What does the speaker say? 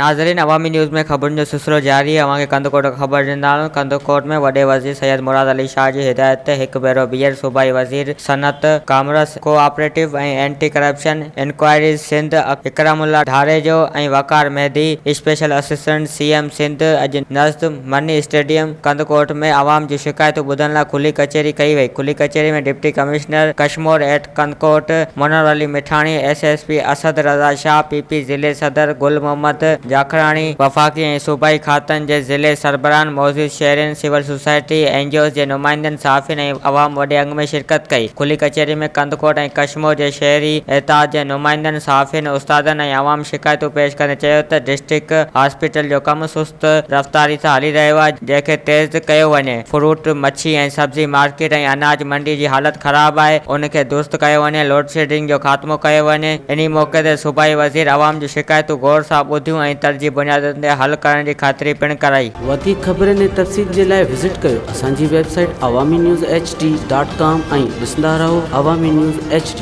ناظرين عوامي نيوز ۾ خبرن جو سلسلو جاري آهي اوهان کي ڪنڌڪوٽ کان خبر ڏيندا هلون ڪنڌڪوٽ ۾ وڏي وزير سيد مراد علي شاهه جي هدايت تي هڪ ڀيرو ٻيهر صوبائي وزير صنعت، commerce, cooperative ۽ anti corruption inquiries Sindh Ikram Ullah Dharejo ۽ Waqar Mehdi special assistant C M Sindh اڄ نزد مني اسٽيڊيم ڪنڌڪوٽ ۾ عوام جون شڪايتون ٻڌڻ لاء کلي ڪچهري ڪئي وئي کلي ڪچهري ۾ deputy commissioner Kashmore at Kandhkot, Munawar Ali Mithani, S S P Asad Raza Shah, P P ضلعي صدر گل محمد جاکراڻي، وفاقي ۽ صوبائي کاتن جي ضلعي سربراهن، معزز شهرين، civil society, N G Os جي نمائندن، صحافين ۽ عوام وڏي انگ ۾ شرڪت ڪئي. کلي ڪچهري ۾ ڪنڌڪوٽ ۽ ڪشمور جي شهري اتحاد جي نمائندن، صحافين، استادن ۽ عوام شڪايتون پيش ڪندي چيو ته ڊسٽرڪٽ هاسپيٽل جو ڪم سست رفتاري سان هلي رهيو آهي، جنهن کي تيز ڪيو وڃي، فروٽ، مڇي ۽ سبزي مارڪيٽ ۽ اناج منڊي جي حالت خراب آهي، ان کي درست ڪيو وڃي، لوڊشيڊنگ جو خاتمو ڪيو وڃي، انهي موقعي تي صوبائي وزير عوام جون شڪايتون غور سان ٻڌيون ۽ ترجيح بنيادن تي حل ڪرڻ جي خاطري پڻ ڪرائي. وڌيڪ خبرن ۽ تفصيل جي لاء وزٽ ڪيو اسان جي website Awami news H D dot com ۽ ڏسندا رهو عوامي نيوز ايڇ ڊي.